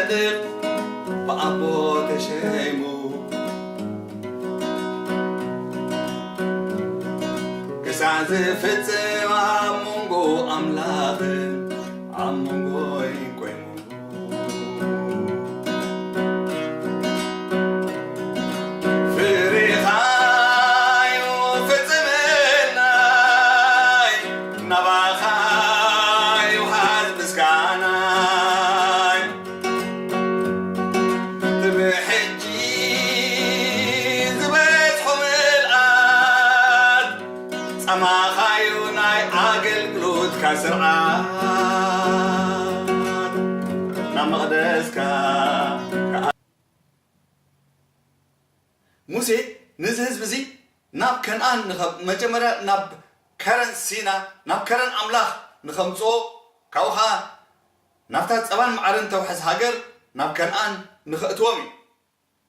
ብኣቦ ተሸይሙ ክሳዕ ዝፍጽም ኣብ መንጎ ኣምላኽን ኣብ መንጎይን ኮይኑ። ፍሬኻ'ዩ ፍጽምናይ፣ ናባኻ'ዩ ሃዝ ምስጋናይ። ትብሕጂ ዝበጽሖ ምልኣት፣ ጻማኻ'ዩ ናይ ኣገልግሎትካ ስርዓት። ናብ መቕደስካ ከኣ። ሙሴ ነዚ ህዝቢ እዚ ናብ ከነኣን ንኸ-፣ መጀመርያ ናብ ከረን ሲና፣ ናብ ከረን ኣምላኽ ንኸምጽኦ፣ ካብኡ ኸኣ ናብታ ጸባን መዓርን ተውሕዝ ሃገር፣ ናብ ከነኣን ንኸእትዎም እዩ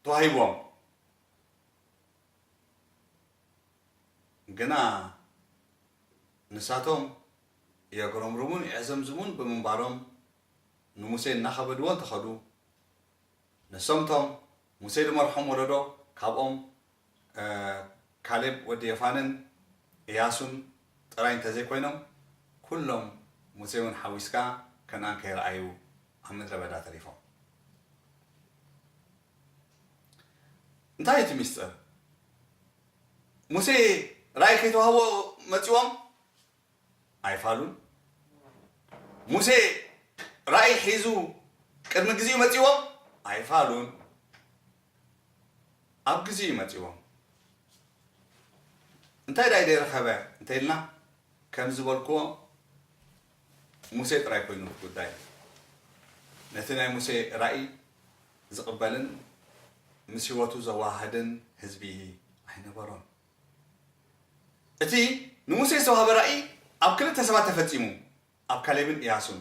ተዋሂብዎም። ግና ንሳቶም የጉረምርሙን የዕዘምዝሙን ብምንባሮም፣ ንሙሴ እናኸበድዎ እንተኸዱ፣ ንሶም እቶም ሙሴ ዝመርሖም ወለዶ፣ ካብኦም፣ እ፣ ካሌብ ወዲ የፋንን እያሱን ጥራይ እንተዘይኮይኖም፣ ኩሎም፣ ሙሴ እውን ሓዊስካ፣ ከነኣን ከይረኣዩ ኣብ ምድረ በዳ ተሪፎም። እንታይ እዩ እቲ ሚስጥር? ሙሴ ራእይ ከይተዋህቦ መጺዎም? ኣይፋሉን። ሙሴ ራእይ ሒዙ ቅድሚ ግዜኡ መጺዎም? ኣይፋሉን። ኣብ ግዜኡ መጺዎም። እንታይ ደኣ ደይረኸበ እንተኢልና፣ ከም ዝበልክዎ፣ ሙሴ ጥራይ ኮይኑ እቲ ጉዳይ። ነቲ ናይ ሙሴ ራእይ ዝቕበልን ምስ ህይወቱ ዘወሃህድን ህዝቢ ኣይነበሮን። እቲ ንሙሴ ዝተዋህበ ራእይ ኣብ ክልተ ሰባት ተፈጺሙ፣ ኣብ ካሌብን እያሱን።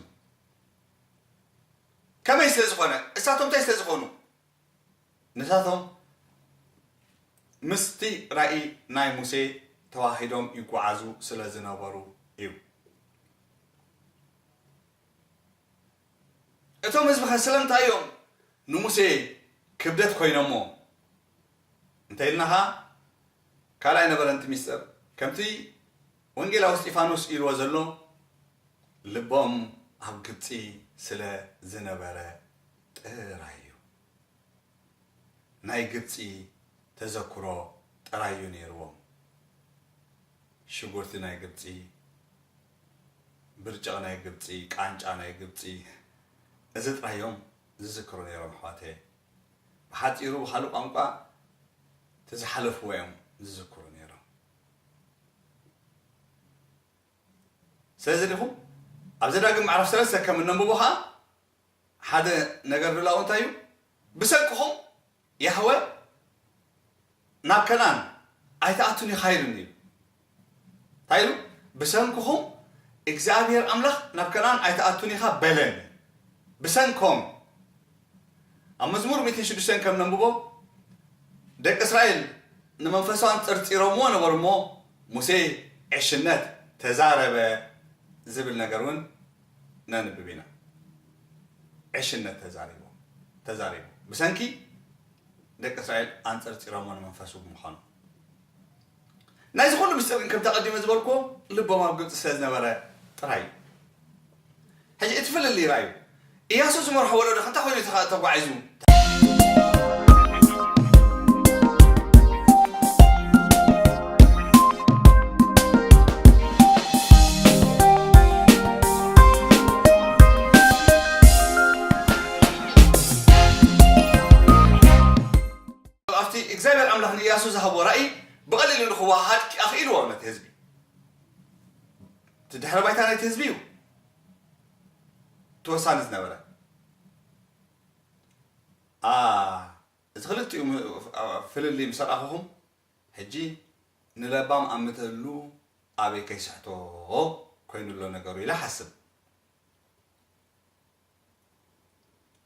ከመይ ስለ ዝኾነ? እሳቶም እንታይ ስለ ዝኾኑ? ንሳቶም ምስቲ ራእይ ናይ ሙሴ ተዋሂዶም ይጓዓዙ ስለ ዝነበሩ እዩ። እቶም ህዝቢ ኸ ስለምንታይ እዮም ንሙሴ ክብደት ኮይኖሞ? እንተ ኢልና ኸኣ፣ ካልኣይ ነበረ እቲ ሚስጥር። ከምቲ ወንጌላዊ እስጢፋኖስ ኢልዎ ዘሎ፣ ልቦም ኣብ ግብጺ ስለ ዝነበረ ጥራይ እዩ። ናይ ግብጺ ተዘክሮ ጥራይ እዩ ነይርዎም። ሽጉርቲ ናይ ግብጺ፣ ብርጭቕ ናይ ግብጺ፣ ቃንጫ ናይ ግብጺ፣ እዚ ጥራይ እዮም ዝዝክሩ ነይሮም ኣሕዋተየ። ብሓጺሩ ብኻልእ ቋንቋ እቲ ዝሓለፍዎ እዮም ዝዝክሩ ነይሮም። ስለዚ ዲኹም ኣብ ዘዳግም ምዕራፍ ሰለስተ ከም እነንብቦ ኸኣ ሓደ ነገር ድላው እንታይ እዩ? ብሰንክኹም ያህወ ናብ ከነኣን ኣይትኣቱን ኢኻ ኢሉኒ እዩ። እንታይ ኢሉ? ብሰንክኹም እግዚኣብሔር ኣምላኽ ናብ ከነኣን ኣይትኣቱን ኢኻ በለኒ። ብሰንኮም። ኣብ መዝሙር ሚእትን ሽዱሽተን ከም ነንብቦ፣ ደቂ እስራኤል ንመንፈሳውያን ጸርጺሮምዎ ነበሩ እሞ፣ ሙሴ ዕሽነት ተዛረበ ዝብል ነገር እውን ነንብብ ኢና። ዕሽነት ተዛሪቦ፣ ተዛሪቡ። ብሰንኪ ደቂ እስራኤል ኣንጸርጺሮሞ ንመንፈሱ ብምዃኑ። ናይዚ ኩሉ ምስጢር ግን ከምቲ ኣቐዲመ ዝበልኩዎ ልቦም ኣብ ግብጺ ስለ ዝነበረ ጥራይ እዩ። ሕጂ እቲ ፍልልይ ርኣዩ። ኢያሱ ዝመርሖ ወለዶ ከ እንታይ ኮይኑ ተኻ-፣ ተጓዒዙ? ኣብቲ እግዚኣብሔር ኣምላኽ ንኢያሱ ዝሃቦ ራእይ ብቐሊሉ ንኽወሃሃድ ኣኽኢልዎ ነቲ ህዝቢ። እቲ ድሕረ ባይታ ናይቲ ህዝቢ እዩ እቲ ወሳኒ ዝነበረ። ኣ፣ እዚ ክልቲኡ ም-፣ ፍልልይ ምስ ኣርኣኹኹም፣ ሕጂ ንለባም ኣምተሉ ኣበይ ከይስሕቶ ኮይኑ ኣሎ ነገሩ ኢለ ሓስብ።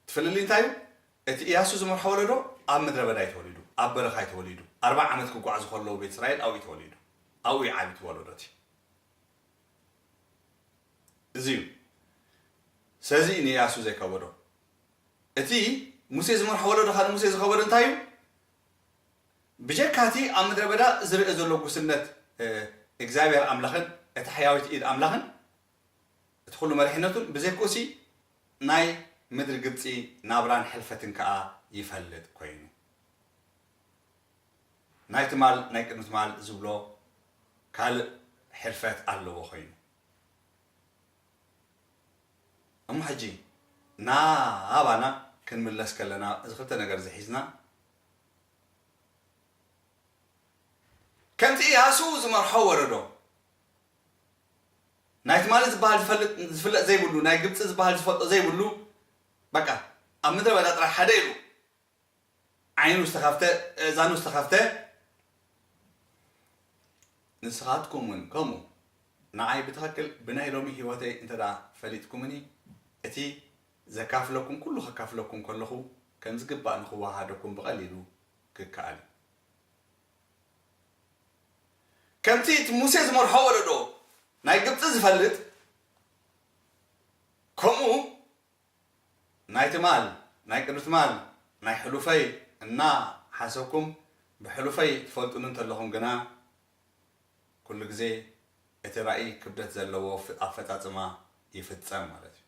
እቲ ፍልልይ እንታይ እዩ? እቲ ኢያሱ ዝመርሖ ወለዶ ኣብ ምድረ በዳ እዩ ተወሊዱ፣ ኣብ በረኻ እዩ ተወሊዱ። ኣርብዓ ዓመት ክጓዓዙ ከለዉ ቤት እስራኤል ኣብኡ እዩ ተወሊዱ። ኣብኡ እዩ ዓብዩ እቲ ወለዶ እቲ። እዚ እዩ። ስለዚ እዩ ንኢያሱ ዘይከበዶ። እቲ ሙሴ ዝመርሖ ወለዶ ካልእ ሙሴ ዝኸበዶ እንታይ እዩ? ብጀካ እቲ ኣብ ምድረ በዳ ዝርአ ዘሎ ጉስነት፣ እ፣ እግዚኣብሔር ኣምላኽን እቲ ሕያዊት ኢድ ኣምላኽን፣ እቲ ኩሉ መሪሕነቱን ብዘይኮሲ ናይ ምድሪ ግብጺ ናብራን ሕልፈትን ከኣ ይፈልጥ ኮይኑ። ናይ ትማል፣ ናይ ቅድሚ ትማል ዝብሎ ካልእ ሕልፈት ኣለዎ ኮይኑ። እሞ ሕጂ ናባና ክንምለስ ከለና፣ እዚ ክልተ ነገር ዝሒዝና፣ ከምቲ ኢያሱ ዝመርሖ ወረዶ፣ ናይ ትማሊ ዝበሃል ዝፈልጥ፣ ዝፍለጥ ዘይብሉ፣ ናይ ግብጺ ዝበሃል ዝፈልጦ ዘይብሉ፣ በቃ ኣብ ምድረ በዳ ጥራይ ሓደ ኢሉ፣ ዓይኑ ዝተኸፍተ፣ እዛኑ ዝተኸፍተ፣ ንስኻትኩም እውን ከምኡ ንዓይ ብትኽክል ብናይ ሎሚ ህይወተይ እንተ ደኣ ፈሊጥኩምኒ፣ እቲ ዘካፍለኩም ኩሉ ከካፍለኩም ከለኹ፣ ከም ዝግባእ ንኽወሃሃደኩም ብቐሊሉ ክከኣል እዩ። ከምቲ እቲ ሙሴ ዝመርሖ ወለዶ ናይ ግብጺ ዝፈልጥ፣ ከምኡ ናይ ትማል፣ ናይ ቅድሚ ትማል፣ ናይ ሕሉፈይ እናሓሰብኩም ብሕሉፈይ ትፈልጡኒ እንተለኹም ግና፣ ኩሉ ግዜ እቲ ራእይ ክብደት ዘለዎ ፍ-፣ ኣፈጻጽማ ይፍጸም ማለት እዩ።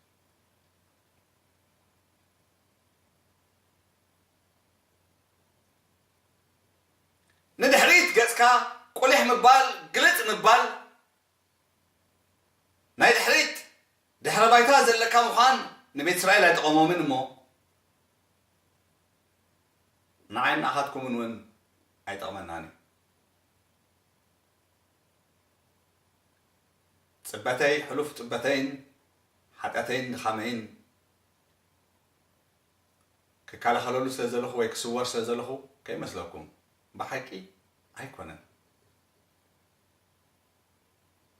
ንድሕሪት ገጽካ ቁሊሕ ምባል፣ ግልጽ ምባል፣ ናይ ድሕሪት ድሕረ ባይታ ዘለካ ምዃን ንቤት እስራኤል ኣይጠቐሞምን እሞ፣ ንዓይን ንኣኻትኩምን እውን ኣይጠቕመናን እዩ። ጽበተይ፣ ሕሉፍ ጽበተይን ሓጢኣተይን ድኻመይን ክከላኸለሉ ስለ ዘለኹ ወይ ክስወር ስለ ዘለኹ ከይመስለኩም፣ ብሓቂ ኣይኮነን።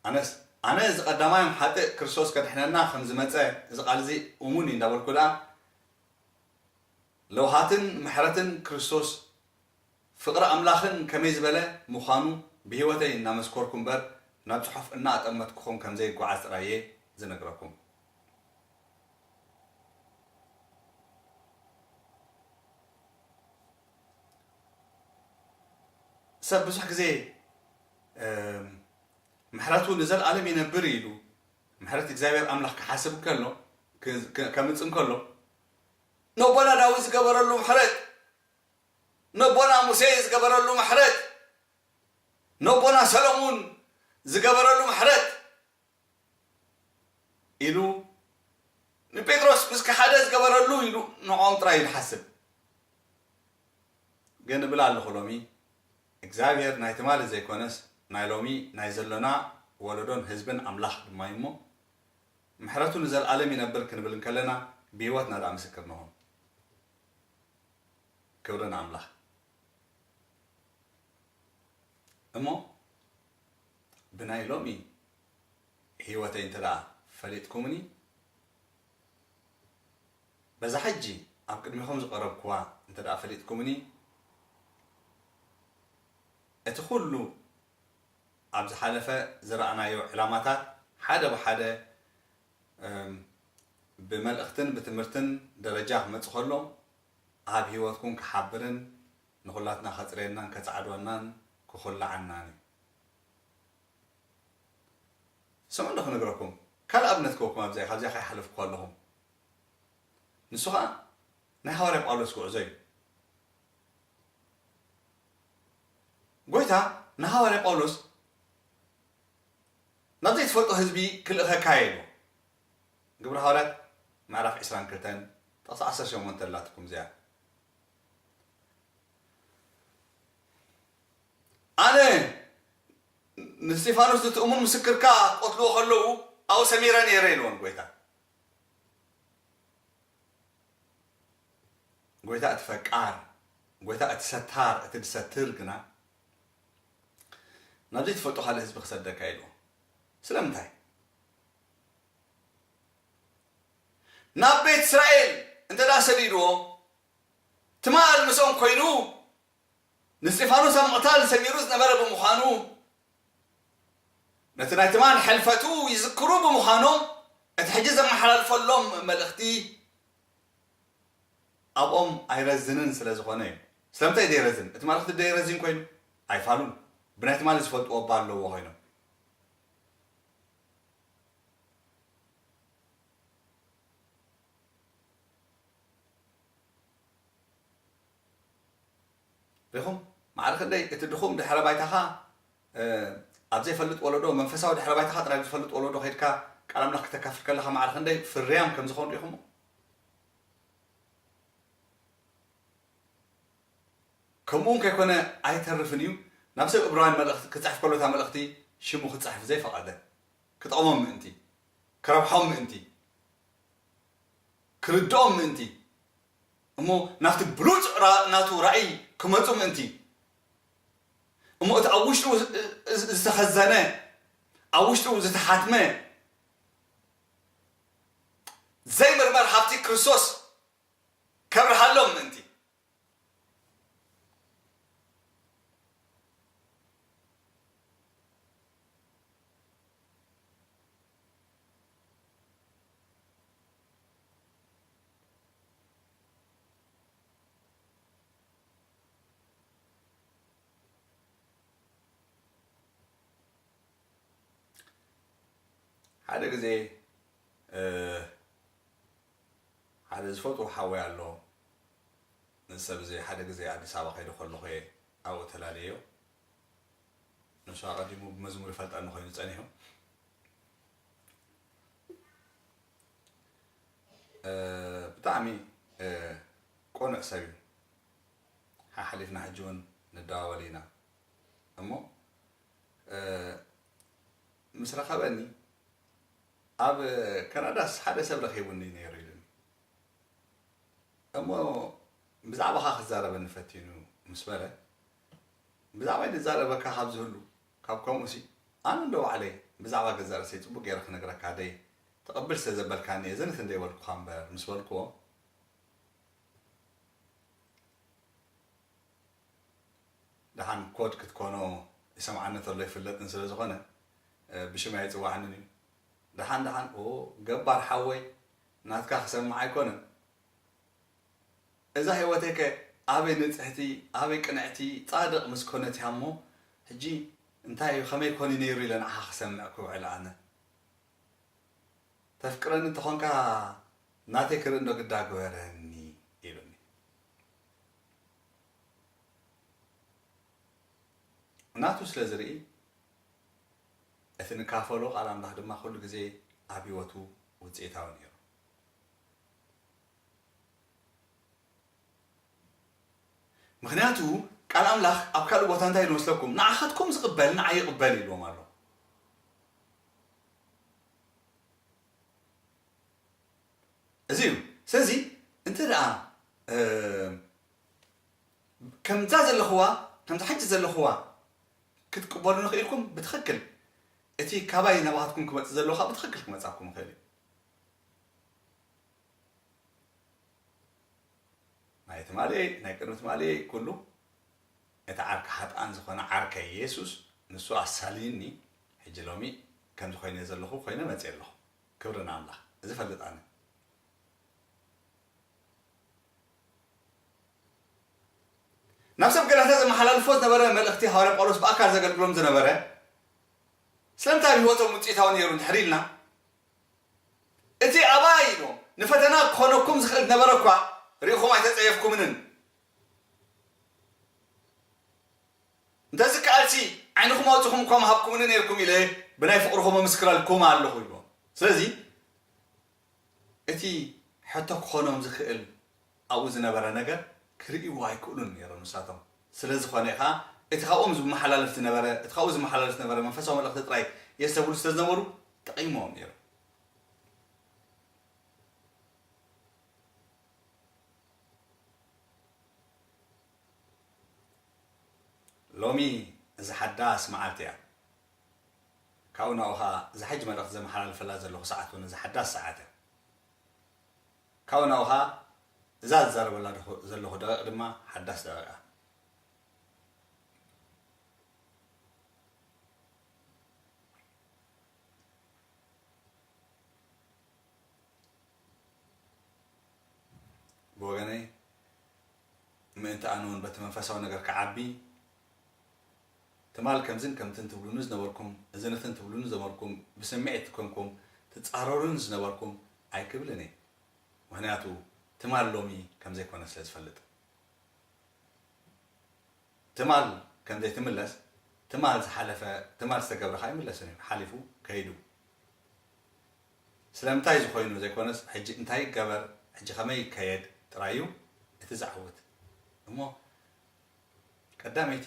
ኣነስ፣ ኣነ እዚ ቀዳማዮም ሓጥእ ክርስቶስ ከድሕነና ከም ዝመጸ፣ እዚ ቃል እዚ እሙን እዩ እንዳበልኩ ደኣ፣ ለውሃትን ምሕረትን ክርስቶስ፣ ፍቕሪ ኣምላኽን ከመይ ዝበለ ምዃኑ ብህይወተይ እናመስከርኩ እምበር፣ ናብ ጽሑፍ እናኣጠመትኩኹም ከም ዘይጓዓዝ ጥራይ እየ ዝነግረኩም። ሰብ ብዙሕ ግዜ፣ እም፣ ምሕረቱ ንዘለኣለም ይነብር ኢሉ፣ ምሕረት እግዚኣብሔር ኣምላኽ ክሓስብ ከሎ፣ ክ-፣ ክ-፣ ከምጽእ እንከሎ፣ ነቦና ዳዊት ዝገበረሉ ምሕረት፣ ነቦና ሙሴ ዝገበረሉ ምሕረት፣ ነቦና ሰሎሙን ዝገበረሉ ምሕረት ኢሉ፣ ንጴጥሮስ ምስ ከሓደ ዝገበረሉ ኢሉ ንዕኦም ጥራይ እዩ ዝሓስብ። ግን እብል ኣለኹ ሎሚ፣ እግዚኣብሔር ናይ ትማሊ ዘይኮነስ፣ ናይ ሎሚ፣ ናይ ዘሎና ወለዶን ህዝብን ኣምላኽ ድማ እዩ እሞ፣ ምሕረቱ ንዘለኣለም ይነብር ክንብል እንከለና፣ ብህይወትና ደኣ ምስክር ንኹን። ክብሪ ንኣምላኽ። እሞ ብናይ ሎሚ ህይወተይ እንተ ደኣ ፈሊጥኩምኒ፣ በዛ ሕጂ ኣብ ቅድሚኹም ዝቐረብኩዋ እንተ ደኣ ፈሊጥኩምኒ፣ እቲ ኹሉ ኣብ ዝሓለፈ ዝረኣናዮ ዕላማታት ሓደ ብሓደ፣ እም፣ ብመልእኽትን ብትምህርትን ደረጃ ክመጽእ ከሎ፣ ኣብ ህይወትኩም ክሓብርን ንኹላትና ከጽርየናን ከጻዕድወናን ክኹልዓናን እዩ። ስምዑ እንዶ ክነግረኩም፣ ካልእ ኣብነት ክህበኩም ኣብዚኣ፣ ካብዚኣ ከይሓለፍኩ ከለኹም። ንሱ ኸኣ ናይ ሃዋርያ ጳውሎስ ጉዕዞ እዩ። ጎይታ ንሃዋርያ ጳውሎስ ናብ ዘይትፈልጦ ህዝቢ ክልእኸካ እየ ኢልዎ። ግብሪ ሃዋርያት ምዕራፍ ዕስራን ክልተን ጥቕሲ ዓሰርተ ሸሞንተ ኣላትኩም እዚኣ። ኣነ ንስጢፋኖስ እቲ እሙን ምስክርካ ክቐትልዎ ከለዉ ኣብኡ ሰሚረ ነይረ ኢልዎ ንጎይታ። ጎይታ እቲ ፈቃር፣ ጎይታ እቲ ሰታር፣ እቲ ዝሰትር ግና ናብ ዘይትፈልጦ ካልእ ህዝቢ ክሰደካ ኢልዎ። ስለምንታይ? ናብ ቤት እስራኤል እንተ ደኣ ሰዲድዎ፣ ትማል ምስኦም ኮይኑ ንስጢፋኖስ ኣብ ምቕታል ሰሚሩ ዝነበረ ብምዃኑ፣ ነቲ ናይ ትማል ሕልፈቱ ይዝክሩ ብምዃኖም፣ እቲ ሕጂ ዘመሓላልፈሎም መልእኽቲ ኣብኦም ኣይረዝንን ስለ ዝኾነ እዩ። ስለምንታይ ደይረዝን? እቲ መልእኽቲ ደይረዝን ኮይኑ ኣይፋሉን። ብናይ ትማሊ ዝፈልጥዎ እባ ኣለዎ ኮይኖም። ሪኹም? ማዕረ ክንደይ እቲ ድኹም ድሕረ ባይታኻ፣ እ፣ ኣብ ዘይፈልጥ ወለዶ፣ መንፈሳዊ ድሕረ ባይታኻ ጥራይ ኣብ ዝፈልጥ ወለዶ ከይድካ ቃል ኣምላኽ ክተካፍል ከለኻ ማዕረ ክንደይ ፍርያም ከም ዝኾን ሪኹሞ? ከምኡ እውን ከይኮነ ኣይተርፍን እዩ። ናብ ሰብ እብራውያን መልእኽቲ ክጽሕፍ ከሎ እታ መልእኽቲ ሽሙ ክጽሕፍ ዘይፈቐደ፣ ክጠቕሞም ምእንቲ፣ ክረብሖም ምእንቲ፣ ክርድኦም ምእንቲ፣ እሞ ናብቲ ብሉጽ ራ-፣ ናቱ ራእይ ክመጹ ምእንቲ፣ እሞ እቲ ኣብ ውሽጡ ዝ-፣ ዝ-፣ ዝተኸዘነ፣ ኣብ ውሽጡ ዝተሓትመ ዘይምርመር ሃብቲ ክርስቶስ ከብርሃሎም ምእንቲ። ሓደ ግዜ፣ እ፣ ሓደ ዝፈትዎ ሓወይ ኣሎ። እዚ ሰብ እዚ ሓደ ግዜ ኣዲስ ኣበባ ከይደ ከለኹ እየ ኣብኡ ተላለየዮ። ንሱ ኣቐዲሙ ብመዝሙር ይፈልጠኒ ኮይኑ ጸኒሑ። እ፣ ብጣዕሚ፣ እ፣ ቅኑዕ ሰብ እዩ። ሓሓሊፍና ሕጂ እውን ንደዋወል ኢና። እሞ፣ እ፣ ምስ ረኸበኒ፣ ኣብ ካናዳስ ሓደ ሰብ ረኺቡኒ ነይሩ ኢሉኒ። እሞ ብዛዕባኻ ክዛረበኒ ፈቲኑ ምስ በለ፣ ብዛዕባይ ዝዛረበካ ካብ ዝህሉ፣ ካብ ከምኡሲ፣ ኣነ እንዶ ባዕለይ ብዛዕባ ገዛእ ርእሰይ ጽቡቕ ገይረ ክነግረካ ደይ ተቐብል ስለ ዘበልካኒ እየ ዘንት እንደ ይበልኩኻ እምበር ምስ በልክዎ፣ ደሓን ኮድ ክትኮኖ ይሰምዓኒ ተሎ ይፍለጥን ስለ ዝኾነ፣ እ፣ ብሽመይ ኣይጽዋዕንን እዩ። ደሓን ደሓን፣ ኦ፣ ገባር ሓወይ፣ ናትካ ክሰምዕ ኣይኮነን። እዛ ህይወተይከ ኣበይ ንጽሕቲ፣ ኣበይ ቅንዕቲ፣ ጻድቕ ምስ ኮነት እያ እሞ፣ ሕጂ እንታይ እዩ፣ ከመይ ኮን እዩ ነይሩ ኢለ ንዓኻ ክሰምዕ ክውዕል ኣነ? ተፍቅረኒ እንተኾንካ ናተይ ክርኢ እንዶ ግዳ ግበረኒ ኢሉኒ። ናቱ ስለ ዝርኢ እቲ ንካፈሎ ቃል ኣምላኽ ድማ ኩሉ ግዜ ኣብ ህይወቱ ውጽኢታዊ ነይሩ። ምኽንያቱ ቃል ኣምላኽ ኣብ ካልእ ቦታ እንታይ ኢሉ መስለኩም? ንዓኻትኩም ዝቕበል ንዓይ ይቕበል ኢልዎም ኣሎ። እዚ እዩ። ስለዚ እንተ ደኣ፣ እ፣ ከምዛ ዘለኽዋ፣ ከምዛ ሕጂ ዘለኽዋ ክትቅበሉኒ ክኢልኩም ብትኽክል እቲ ካባይ ናባኻትኩም ክመጽእ ዘለዎ ከዓ ብትኽክል ክመጻኩም ይኽእል እዩ። ናይ ትማሊ፣ ናይ ቅድሚ ትማሊ ኩሉ እቲ ዓርኪ ሓጥኣን ዝኾነ ዓርከይ የሱስ ንሱ ኣሳልዩኒ፣ ሕጂ ሎሚ ከምዚ ኮይነ ዘለኹ ኮይነ መጽየ ኣለኹ። ክብሪ ንኣምላኽ። እዚ ፈልጥ ኣነ። ናብ ሰብ ገላትያ ዘመሓላልፎ ዝነበረ መልእኽቲ ሃዋርያ ጳውሎስ ብኣካል ዘገልግሎም ዝነበረ ስለምንታይ ኣብ ህይወቶም ውፅኢታዊ ነይሩ እንድሕር ኢልና፣ እቲ ኣባይ ኢሉ ንፈተና ክኾነኩም ዝኽእል ዝነበረ እኳ ርኢኹም ኣይተፀየፍኩምንን። እንተዝከኣልሲ ዓይንኹም ኣውፅኹም እኳ ምሃብኩምኒ ነይርኩም ኢለ ብናይ ፍቕርኹም እምስክረልኩም ኣለኹ ኢልዎም። ስለዚ እቲ ሕቶ ክኾኖም ዝኽእል ኣብኡ ዝነበረ ነገር ክርእይዎ ኣይክእሉን ነይሮም ንሳቶም። ስለ ዝኾነ ኸዓ እቲ ካብኦም ዝመሓላለፍ ዝነበረ፣ እቲ ካብኡ ዝመሓላለፍ ዝነበረ መንፈሳዊ መልእኽቲ ጥራይ የስተብህሉ ስለ ዝነበሩ ጠቒሞም ነይሩ። ሎሚ እዛ ሓዳስ መዓልቲ እያ። ካብኡ ናብኡ ኸዓ እዛ ሕጂ መልእኽቲ ዘመሓላልፈላ ዘለኹ ሰዓት እውን እዛ ሓዳስ ሰዓት እያ። ካብኡ ናብኡ ኸዓ እዛ ዝዛረበላ ደኹ-፣ ዘለኹ ደቂቕ ድማ ሓዳስ ደቂቕ እያ። ብወገነይ እቲ ኣነ እውን በቲ መንፈሳዊ ነገር ክዓቢ፣ ትማል ከምዝን ከምትን ትብሉኒ ዝነበርኩም፣ እዝንትን ትብሉኒ ዝነበርኩም፣ ብስምዒት ኮንኩም ትጻረሩኒ ዝነበርኩም ኣይክብልን እየ። ምኽንያቱ ትማል ሎሚ ከም ዘይኮነ ስለ ዝፈልጥ። ትማል ከም ዘይትምለስ፣ ትማል ዝሓለፈ፣ ትማል ዝተገብረ ከኣ ኣይምለስን እዩ። ሓሊፉ ከይዱ። ስለምንታይ እዚ ኮይኑ ዘይኮነስ፣ ሕጂ እንታይ ይገበር፣ ሕጂ ከመይ ይከየድ ጥራይ እዩ እቲ ዘዕውት። እሞ ቀዳመይቲ፣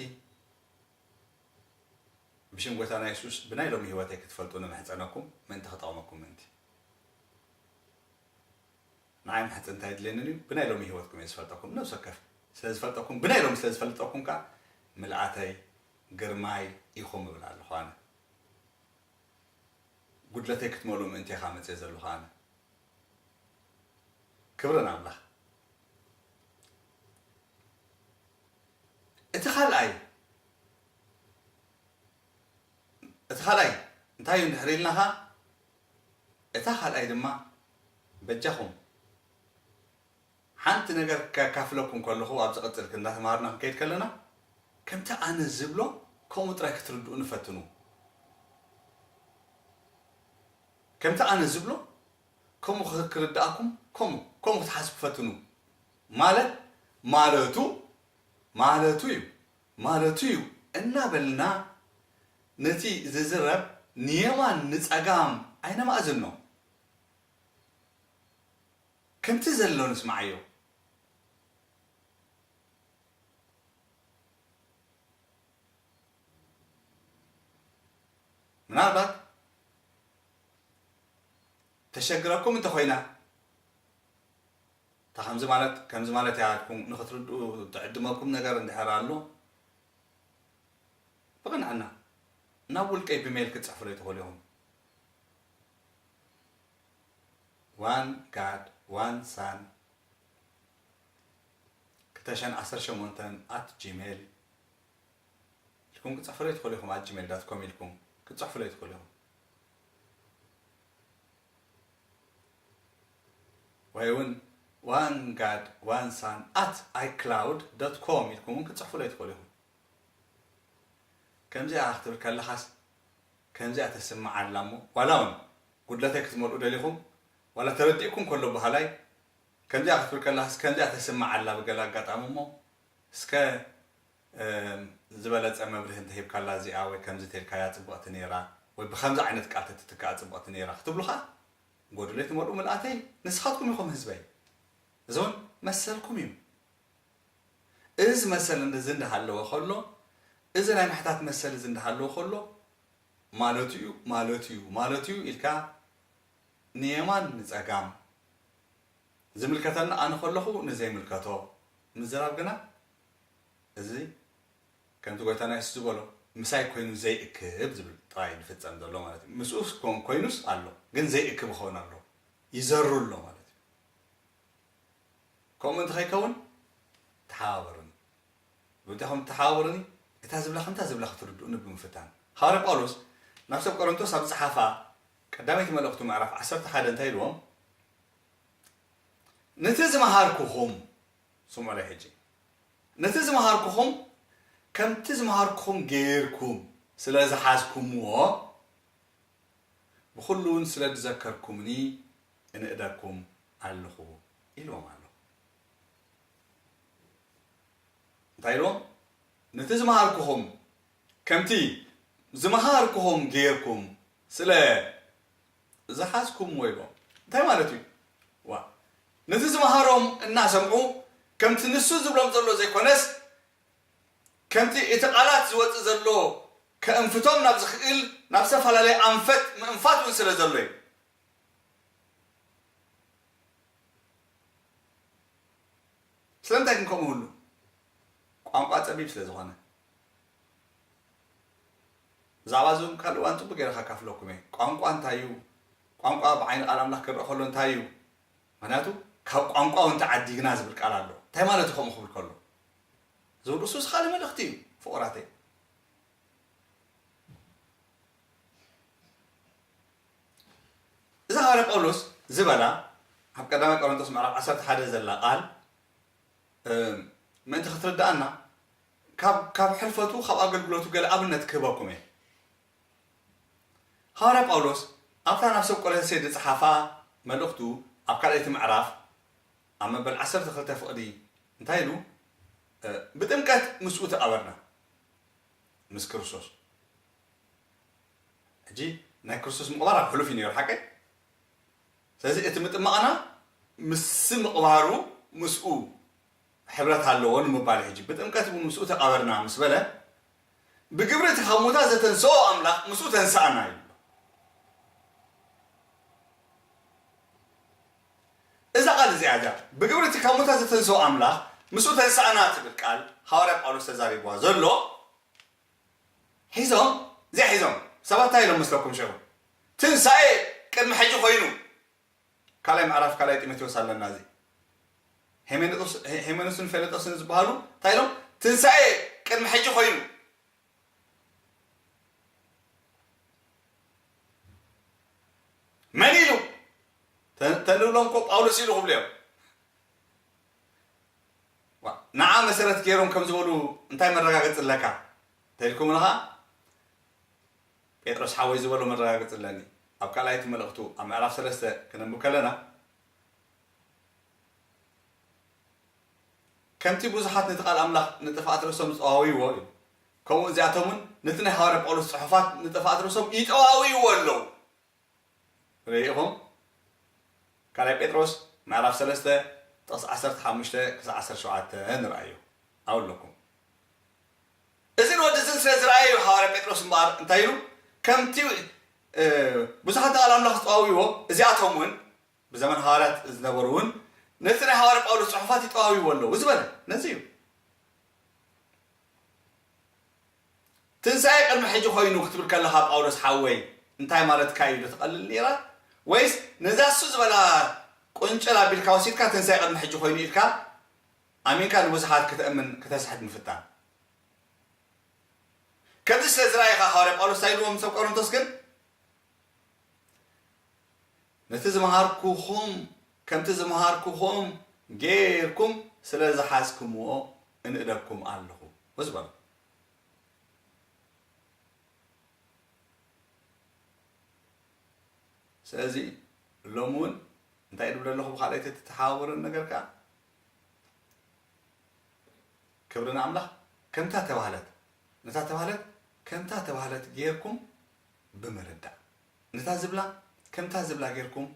ብሽም ጎይታና የሱስ ብናይ ሎሚ ህይወተይ ክትፈልጡ ንምሕጸነኩም፣ ምእንቲ ክጠቕመኩም ምእንቲ። ንዓይ ምሕጽንታ የድልየንን እዩ፣ ብናይ ሎሚ ህይወትኩም እየ ዝፈልጠኩም። ነብሲ ወከፍ ስለ ዝፈልጠኩም፣ ብናይ ሎሚ ስለ ዝፈልጠኩም ከኣ፣ ምልኣተይ፣ ግርማይ ኢኹም እብል ኣለኹ ኣነ። ጉድለተይ ክትመልኡ ምእንቲ ኢኻ መጽየ ዘለኹ ኣነ። ክብሪ ንኣምላኽ። እቲ ካልኣይ፣ እቲ ካልኣይ እንታይ እዩ እንድሕር ኢልናኻ፣ እታ ካልኣይ ድማ በጃኹም ሓንቲ ነገር ከካፍለኩም ከለኹ፣ ኣብ ዝቕጽል እንዳተማሃርና ክንከይድ ከለና፣ ከምቲ ኣነ ዝብሎ ከምኡ ጥራይ ክትርድኡኒ ፈትኑ። ከምቲ ኣነ ዝብሎ ከምኡ ክ-፣ ክርድኣኩም፣ ከምኡ፣ ከምኡ ክትሓስቡ ፈትኑ። ማለት፣ ማለቱ፣ ማለቱ እዩ፣ ማለቱ እዩ እናበልና ነቲ ዝዝረብ ንየማን ንጸጋም ኣይነማእዝኖ። ከምቲ ዘሎ ንስምዓዮ። ምናልባት ተሸግረኩም እንተኾይና፣ እታ ከምዚ ማለት፣ ከምዚ ማለት እያ ኢልኩም ንኽትርድኡ ትዕድመኩም ነገር እንድሕር ኣሎ፣ ብቕንዕና ናብ ውልቀይ ብሜል ክትጽሕፉለይ ትኽእሉ ኢኹም። ዋን ጋድ ዋን ሳን ክልተ ሽሕን ዓሰርተ ሸሞንተን ኣት ጂሜል ኢልኩም ክትጽሕፉለይ ትኽእሉ ኢኹም። ኣት ጂሜል ዳት ኮም ኢልኩም ክትጽሕፉለይ ትኽእሉ ኢኹም። ወይ እውን ዋን ጋድ ዋን ሳን ኣት ኣይክላውድ ዶት ኮም ኢልኩም እውን ክትጽሕፉለይ ትኽእሉ ኢኹም። ከምዚኣ ክትብል ከለኻስ ከምዚኣ ተስምዓ ኣላ እሞ፣ ዋላ እውን ጉድለተይ ክትመልኡ ደሊኹም፣ ዋላ ተረዲእኩም ከሎ በሃላይ፣ ከምዚኣ ክትብል ከለኻስ ከምዚኣ ተስምዓ ኣላ ብገለ ኣጋጣሚ እሞ፣ እስከ፣ እም፣ ዝበለጸ መብርሂ እንተሂብካላ እዚኣ ወይ ከምዚ ተልካያ ጽብቕቲ ነይራ፣ ወይ ብኸምዚ ዓይነት ቃል ተትትክኣ ጽብቕቲ ነይራ ክትብሉ ኸኣ፣ ጎደሎይ ትመልኡ ምልኣተይ ንስኻትኩም ኢኹም ህዝበይ። እዚ እውን መሰልኩም እዩ። እዚ መሰል እዚ እንዳሃለወ ከሎ፣ እዚ ናይ ምሕታት መሰል እዚ እንዳሃለወ ከሎ፣ ማለቱ እዩ፣ ማለቱ እዩ፣ ማለቱ እዩ ኢልካ ንየማን ንጸጋም፣ ዝምልከተኒ ኣነ ከለኹ ንዘይምልከቶ ምዝራብ ግና፣ እዚ ከምቲ ጎይታና የሱስ ዝበሎ፣ ምሳይ ኮይኑ ዘይእክብ ዝብል ጥራይ ዝፍጸም ዘሎ ማለት እዩ። ምስኡስ ኮን-፣ ኮይኑስ ኣሎ፣ ግን ዘይእክብ ይኸውን ኣሎ፣ ይዘሩ ኣሎ ማለት እዩ። ከምኡ እንተኸይከውን ተሓባበሩኒ። ብእንታኹም ተሓባበሩኒ፣ እታ ዝብላ ከምታ ዝብላ ክትርድኡኒ ብምፍታን። ሃዋርያ ጳውሎስ ናብ ሰብ ቆሮንቶስ ኣብ ዝጸሓፋ ቀዳመይቲ መልእኽቱ ምዕራፍ ዓሰርተ ሓደ እንታይ ኢልዎም? ነቲ ዝመሃርኩኹም፣ ስምዑለይ ሕጂ፣ ነቲ ዝመሃርኩኹም ከምቲ ዝመሃርኩኹም ጌርኩም ስለ ዝሓዝኩምዎ፣ ብኹሉ እውን ስለ ዝዘከርኩምኒ እንእደኩም ኣለኹ ኢልዎም ኣሎ። እንታይ ኢልዎም? ነቲ ዝመሃርኩኹም ከምቲ ዝመሃርኩኹም ጌርኩም ስለ ዝሓዝኩምዎ ኢልዎም። እንታይ ማለት እዩ? ዋ፣ ነቲ ዝመሃሮም እናሰምዑ ከምቲ ንሱ ዝብሎም ዘሎ ዘይኮነስ ከምቲ እቲ ቃላት ዝወጽእ ዘሎ ከእንፍቶም ናብ ዝኽእል ናብ ዝተፈላለየ ኣንፈት ምእንፋት እውን ስለ ዘሎ እዩ። ስለምንታይ ግን ከምኡ ህሉ? ቋንቋ ጸቢብ ስለ ዝኾነ። ብዛዕባ እዚ እውን ካልእ እዋን ጽቡቕ ገይረ ከካፍለኩም እየ። ቋንቋ እንታይ እዩ? ቋንቋ ብዓይኒ ቃል ኣምላኽ ክረአ ከሎ እንታይ እዩ? ምኽንያቱ ካብ ቋንቋ እውን ተዓዲግና ዝብል ቃል ኣሎ። እንታይ ማለት እዩ ከምኡ ክብል ከሎ? ዝብል እሱ ካልእ መልእኽቲ እዩ ፍቑራተይ። እዛ ሃዋርያ ጳውሎስ ዝበላ ኣብ ቀዳማይ ቆሮንቶስ ምዕራፍ ዓሰርተ ሓደ ዘላ ቃል፣ እም፣ ምእንቲ ክትርድኣና፣ ካብ፣ ካብ ሕልፈቱ፣ ካብ ኣገልግሎቱ ገለ ኣብነት ክህበኩም እየ። ሃዋርያ ጳውሎስ ኣብታ ናብ ሰብ ቆሎሴ ዝጸሓፋ መልእኽቱ፣ ኣብ ካልኣይቲ ምዕራፍ፣ ኣብ መበል ዓሰርተ ክልተ ፍቕዲ እንታይ ኢሉ? እ፣ "ብጥምቀት ምስኡ ተቐበርና፣ ምስ ክርስቶስ።" ሕጂ ናይ ክርስቶስ ምቕባር ኣብ ሕሉፍ እዩ ነይሩ፣ ሓቀይ? ስለዚ እቲ ምጥማቕና ምስ ምቕባሩ ምስኡ ሕብረት ኣለዎ ንምባል እዩ። ሕጂ "ብጥምቀት እውን ምስኡ ተቐበርና" ምስ በለ፣ "ብግብሪ እቲ ካብ ሙታ ዘተንስኦ ኣምላኽ ምስኡ ተንስኣና" ይብሎ። እዛ ቃል እዚኣ፣ እዛ "ብግብሪ እቲ ካብ ሙታ ዘተንስኦ ኣምላኽ ምስኡ ተንስኣና" ትብል ቃል ሃዋርያ ጳውሎስ ተዛሪብዋ ዘሎ፣ ሒዞም፣ እዚኣ ሒዞም ሰባት እንታይ ኢሎም መስለኩም ሽዑ? "ትንሳኤ ቅድሚ ሕጂ ኮይኑ"። ካልኣይ ምዕራፍ ካልኣይ ጢሞቴዎስ ኣለና። እዚ ሄሜኔጦስ፣ ሄ-፣ ሄሜኖስን ፌሌጦስን ዝበሃሉ እንታይ ኢሎም? "ትንሳኤ ቅድሚ ሕጂ ኮይኑ"። መን ኢሉ? ተ-፣ ተንብሎም እኮ ጳውሎስ ኢሉ ክብሉ እዮም። ዋ፣ ንዓ መሰረት ገይሮም ከም ዝበሉ እንታይ መረጋገጺ ኣለካ? እንተኢልኩምኒ ኸዓ፣ ጴጥሮስ ሓወይ ዝበሎ መረጋገጺ ኣለኒ። ኣብ ካልኣይቲ መልእኽቱ፣ ኣብ ምዕራፍ ሰለስተ ክነንብብ ከለና፣ "ከምቲ ብዙሓት ነቲ ቃል ኣምላኽ ንጥፍኣት ርእሶም ዝጠዋውይዎ እዩ፣ ከምኡ እዚኣቶም እውን ነቲ ናይ ሃዋርያ ጳውሎስ ጽሑፋት ንጥፍኣት ርእሶም ይጠዋውይዎ ኣለዉ።" ርኢኹም? ካልኣይ ጴጥሮስ ምዕራፍ ሰለስተ ጥቕሲ ዓሰርተ ሓሙሽተ ክሳዕ ዓሰርተ ሸውዓተ ንርኣዮ። ኣብኡ ኣለኩም። እዝን ወድዝን ስለ ዝረኣዩ ሃዋርያ ጴጥሮስ እምበኣር እንታይ ኢሉ? "ከምቲ፣ እ፣ ብዙሓት ንቓል ኣምላኽ ዝጠዋውይዎ፣ እዚኣቶም እውን፣ ብዘመን ሃዋርያት ዝነበሩ እውን፣ ነቲ ናይ ሃዋርያ ጳውሎስ ጽሑፋት ይጠዋውይዎ ኣለዉ" ዝበለ ነዚ እዩ። "ትንሳኤ ቅድሚ ሕጂ ኮይኑ" ክትብል ከለኻ፣ ጳውሎስ ሓወይ፣ እንታይ ማለትካ እዩ? ዶ ትቐልል ነይራ? ወይስ ነዛ እሱ ዝበላ ቁንጭል ኣቢልካ ወሲድካ፣ "ትንሳኤ ቅድሚ ሕጂ ኮይኑ" ኢልካ ኣሚንካ ንብዙሓት ክተእምን ክተስሕት ምፍታን? ከምዚ ስለ ዝረኣየኻ፣ ሃዋርያ ጳውሎስ እንታይ ኢልዎም ሰብ ቆሮንቶስ ግን? "ነቲ ዝመሃርኩኹም፣ ከምቲ ዝመሃርኩኹም ጌርኩም ስለ ዝሓዝኩምዎ እንእደኩም ኣለኹ" ዝበሎ። ስለዚ ሎሚ እውን እንታይ ድብል ኣለኹ? ብኻልኣይቲ እትተሓባበሩን ነገር ከኣ ክብሪ ንኣምላኽ። ከምታ ተባህለት፣ ነታ ተባህለት፣ ከምታ ተባህለት ጌርኩም ብምርዳእ፣ ነታ ዝብላ ከምታ ዝብላ ጌርኩም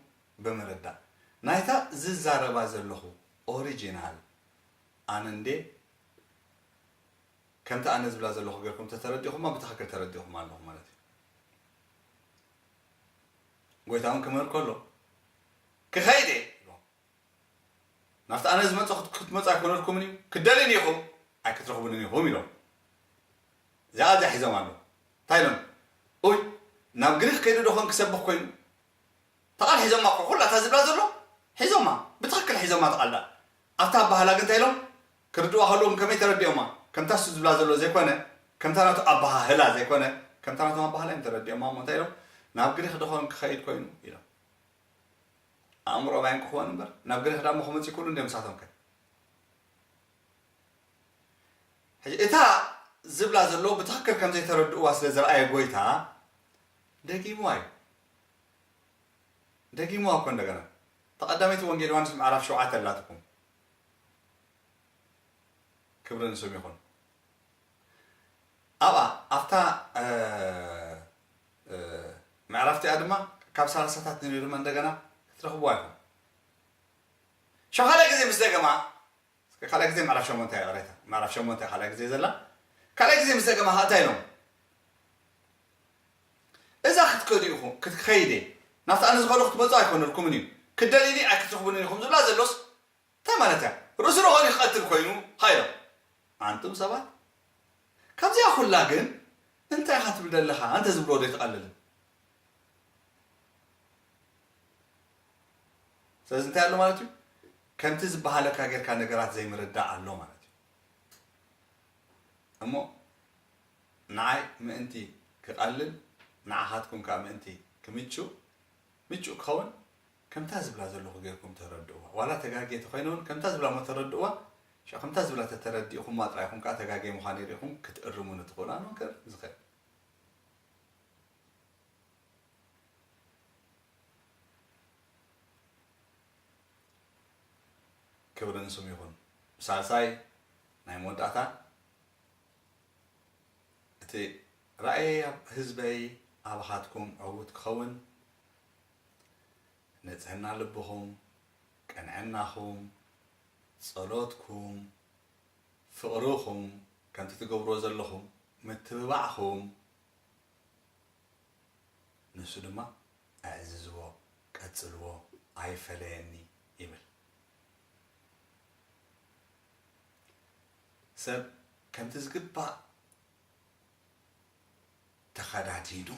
ብምርዳእ፣ ናይታ ዝዛረባ ዘለኹ ኦሪጂናል ኣነ እንዴ፣ ከምታ ኣነ ዝብላ ዘለኹ ጌርኩም ተተረዲኹማ፣ ብትኽክል ተረዲኹማ ኣለኹ ማለት እዩ። ጎይታ እውን ክምህር ከሎ፣ "ክኸይድ እየ" ኢልዎም። "ናብቲ ኣነ ዝመጽእ ክት-፣ ክትመጹ ኣይኮነልኩምን እዩ፣ ክትደልዩኒ ኢኹም፣ ኣይክትረኽቡንን ኢኹም" ኢሎም። እዚኣ እዚኣ ሒዞም ኣለዉ። እንታይ ኢሎም? "ኡይ፣ ናብ ግሪኽ ከይዱ ዶ ኾን ክሰብኽ ኮይኑ?" እታ ቃል ሒዞማ እኮ፣ ኩላ እታ ዝብላ ዘሎ ሒዞማ፣ ብትኽክል ሒዞማ እታ ቃል ደኣ። ኣብታ ኣባህላ ግን እንታይ ኢሎም? ክርድእዋ ከለዉ ግን ከመይ ተረዲኦማ? ከምታ እሱ ዝብላ ዘሎ ዘይኮነ፣ ከምታ ናቱ ኣባሃህላ ዘይኮነ፣ ከምታ ናቶም ኣባህላ እዮም ተረዲኦማ። እሞ እንታይ ኢሎም? "ናብ ግሪኽ ዶ ኾን ክኸይድ ኮይኑ?" ኢሎም። ኣእምሮኦም ኣይንቅኽዎን እምበር፣ ናብ ግሪኽ ደኣ እሞ ክመጽእ ይክእሉ እንድዮም ንሳቶም ከ? ሕጂ እታ ዝብላ ዘለዉ ብትኽክል ከም ዘይተረድእዋ ስለ ዝረኣየ ጎይታ፣ ደጊምዋ እዩ። ደጊምዋ እኮ እንደገና። እታ ቀዳመይቲ ወንጌል ዮሃንስ ምዕራፍ ሸውዓተ ኣላትኩም። ክብሪ ንስም ይኹን። ኣብኣ፣ ኣብታ፣ እ፣ እ፣ ምዕራፍ እቲኣ ድማ ካብ ሰላሳታት ንሪኦ ድማ እንደገና ክትረኽብዋ ኢኹም። ሸው ካልኣይ ግዜ ምስ ደገማ፣ እስከ ካልኣይ ግዜ ምዕራፍ ሸሞንተ እያ፣ ይቕሬታ። ምዕራፍ ሸሞንተ እያ ካልኣይ ግዜ ዘላ። ካልኣይ ግዜ ምስ ደገማ ኸኣ እንታይ ኢሎም? "እዛ ክትከዱ ኢኹም፣ ክትከይድ እየ። ናብቲ ኣነ ዝኸዱ ክትመጹ ኣይኮነልኩምን እዩ። ክትደልዩኒ ኣይክትረኽቡንን ኢኹም" ዝብላ ዘሎስ እንታይ ማለት እያ? ርእሱ ዶ ኾን ክቐትል ኮይኑ? ሃይሎም። ኣንቱም ሰባት፣ ካብዚኣ ኩላ ግን እንታይ ኢኻ ትብል ዘለኻ? እንተ ዝብሎ ዶ ኣይትቐልልን? ስለዚ እንታይ ኣሎ ማለት እዩ? ከምቲ ዝበሃለካ ጌርካ ነገራት ዘይምርዳእ ኣሎ ማለት እዩ። እሞ ንዓይ ምእንቲ ክቐልል፣ ንዓኻትኩም ከኣ ምእንቲ ክምችው፣ ምቹእ ክኸውን፣ ከምታ ዝብላ ዘለኹ ጌርኩም ተረድእዋ። ዋላ ተጋግየ ተኾይነ እውን ከምታ ዝብላ እሞ ተረድእዋ። ሽዑ ከምታ ዝብላ ተተረዲእኹማ ጥራይ ኢኹም ከኣ ተጋግየ ምዃነይ ርኢኹም ክትእርሙኒ ትኽእሉ። ኣነ እውን ክእርም ዝኽእል። ክብሪ ንስሙ ይኹን። ሳልሳይ ናይ መወዳእታ፣ እቲ ራእየይ ኣብ ህዝበይ ኣባኻትኩም ዕዉት ክኸውን፣ ንጽህና ልብኹም፣ ቅንዕናኹም፣ ጸሎትኩም፣ ፍቕርኹም፣ ከምቲ ትገብርዎ ዘለኹም ምትብባዕኹም፣ ንሱ ድማ ኣዕዝዝዎ፣ ቀጽልዎ፣ ኣይፈለየኒ ይብል። ሰብ ከምቲ ዝግባእ ተኸዳዲኑ፣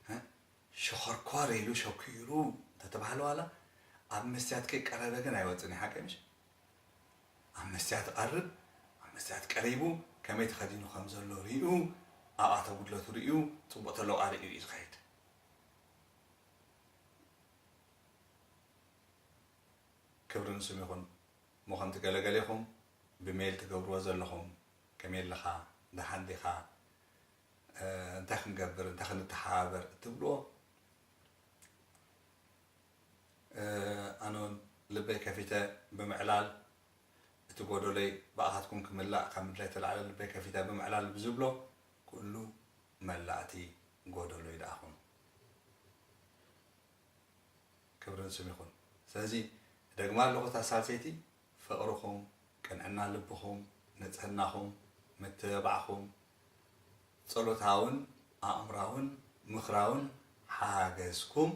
እ፣ ሸኾርኮር ኢሉ ሸኲሩ እንተተባህለ ዋላ ኣብ መስትያት ከይቀረበ ግን ኣይወጽን እዩ። ሓቀይ ምሽ? ኣብ መስትያት ይቐርብ፣ ኣብ መስትያት ቀሪቡ ከመይ ተኸዲኑ ከም ዘሎ ሪኡ፣ ኣብኣተ ጉድለቱ ሪኡ፣ ጽቡቕ ተለውኣ ሪኡ እዩ ዝኸይድ። ክብሪ ንስም ይኹን። እሞ ከምቲ ገለገሌኹም ብሜል ትገብርዎ ዘለኹም፣ ከመይ ኣለኻ? ደሓን ዲኻ? እ፣ እንታይ ክንገብር፣ እንታይ ክንተሓባበር እትብልዎ፣ እ፣ ኣነ እውን ልበይ ከፊተ ብምዕላል፣ እቲ ጎደሎይ ብኣኻትኩም ክምላእ ካብ ምድላይ ተላዕለ ልበይ ከፊተ ብምዕላል ብዝብሎ፣ ኩሉ መላእቲ ጎደሎይ ደኣ ኹኑ። ክብሪ ንስም ይኹን። ስለዚ፣ እደግማ ኣለኹ፣ እታ ሳልሰይቲ፣ ፍቕርኹም፣ ቅንዕና ልብኹም፣ ንጽህናኹም፣ ምትብባዕኹም፣ ጸሎታውን ኣእምራውን ምኽራውን ሓገዝኩም፣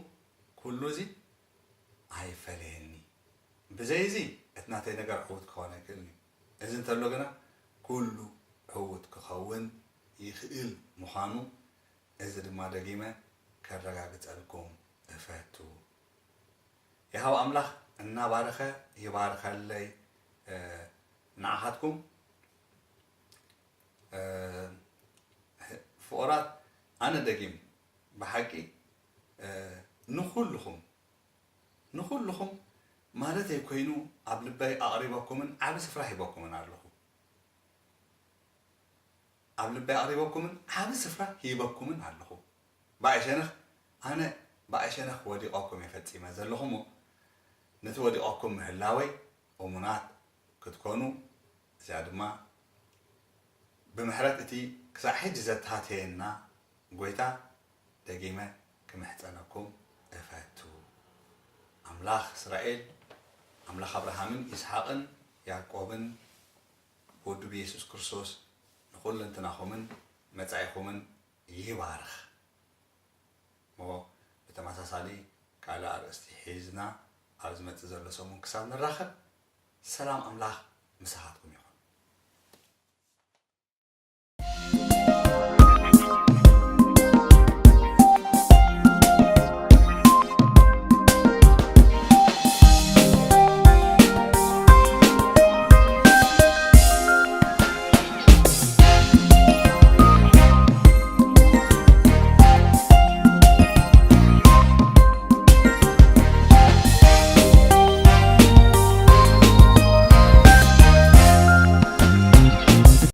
ኩሉ እዚ ኣይፈለየኒ። ብዘይ እዚ፣ እቲ ናተይ ነገር ዕዉት ክኸውን ኣይክእልን እዩ። እዚ እንተሎ ግና፣ ኩሉ ዕዉት ክኸውን ይኽእል ምዃኑ፣ እዚ ድማ ደጊመ ከረጋግጸልኩም እፈቱ። የሃው ኣምላኽ እናባረኸ ይባርኸለይ፣ እ፣ ንዓኻትኩም፣ እ፣ ፍቑራት፣ ኣነ ደጊም ብሓቂ፣ እ፣ ንኹልኹም፣ ንኹልኹም ማለተይ ኮይኑ ኣብ ልበይ ኣቕሪበኩምን ዓቢ ስፍራ ሂበኩምን ኣለኹ። ኣብ ልበይ ኣቕሪበኩምን ዓቢ ስፍራ ሂበኩምን ኣለኹ። ብኣይ ሸነኽ፣ ኣነ ብኣይ ሸነኽ ወዲቐኩም እየ ፈጺመ ዘለኹ እሞ፣ ነቲ ወዲቐኩም ምህላወይ እሙናት ክትኮኑ፣ እዚኣ ድማ ብምሕረት እቲ ክሳዕ ሕጂ ዘተሃተየና ጐይታ ደጊመ ክምሕጸነኩም እፈቱ። ኣምላኽ እስራኤል፣ ኣምላኽ ኣብርሃምን ይስሓቕን ያዕቆብን ብወዱ ብየሱስ ክርስቶስ ንኹለንትናኹምን መጻኢኹምን ይባርኽ። እሞ ብተመሳሳሊ ካልእ ኣርእስቲ ሒዝና ኣብ ዝመጽእ ዘሎ ሰሙን ክሳብ ንራኸብ፣ ሰላም ኣምላኽ ምሳኻትኩም ይኹን።